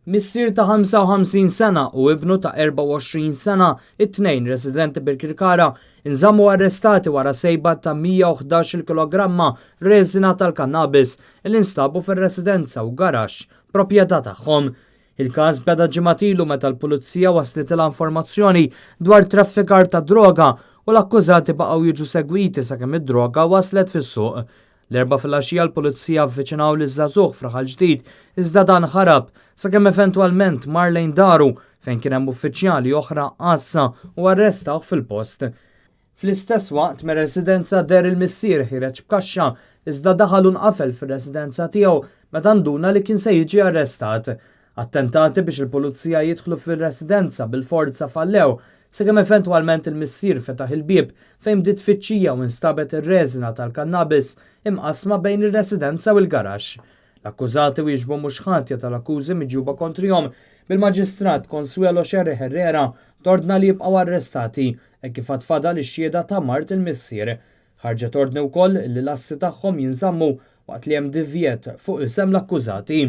Missier ta' 55 sena u ibnu ta' 24 sena, it-tnejn residenti Birkirkara, inżammu arrestati wara sejba ta' 111-il kilogramma reżina tal-kannabis li nstabu fir-residenza u garaxx proprjetà tagħhom. Il-każ beda ġimgħat ilu meta l-Pulizija waslitilha informazzjoni dwar traffikar ta' droga u l-akkużati baqgħu jiġu segwiti sakemm id-droga waslet fis-suq. L-Erbgħa filgħaxija l-Pulizija avviċinaw liż-żagħżugħ f'Raħal Ġdid iżda dan ħarab sakemm eventwalment mar lejn daru fejn kien hemm uffiċjali oħra għassa u arrestawh fil-post. Fl-istess waqt mir-residenza deher il-missier ħiereġ b'kaxxa iżda daħal u nqafel fir-residenza tiegħu meta nduna li kien se jiġi arrestat. Attentati biex il-pulizija jidħlu fir-residenza bil-forza fallew, sakemm eventwalment il-missier fetaħ il-bieb fejn bdiet tfittxija u instabet ir-reżina tal-kannabis imqassma bejn ir-residenza u l-garaxx. L-akkużati wieġbu mhux ħatja tal-akkużi miġjuba kontrihom, bil-Maġistrat Consuelo Scerri Herrera tordna li jibqgħu arrestati hekk kif għad fadal ix-xhieda ta' mart il-missier. Ħarġet ordni wkoll li l-assi tagħhom jinżammu waqt li hemm divjett fuq isem l-akkużati.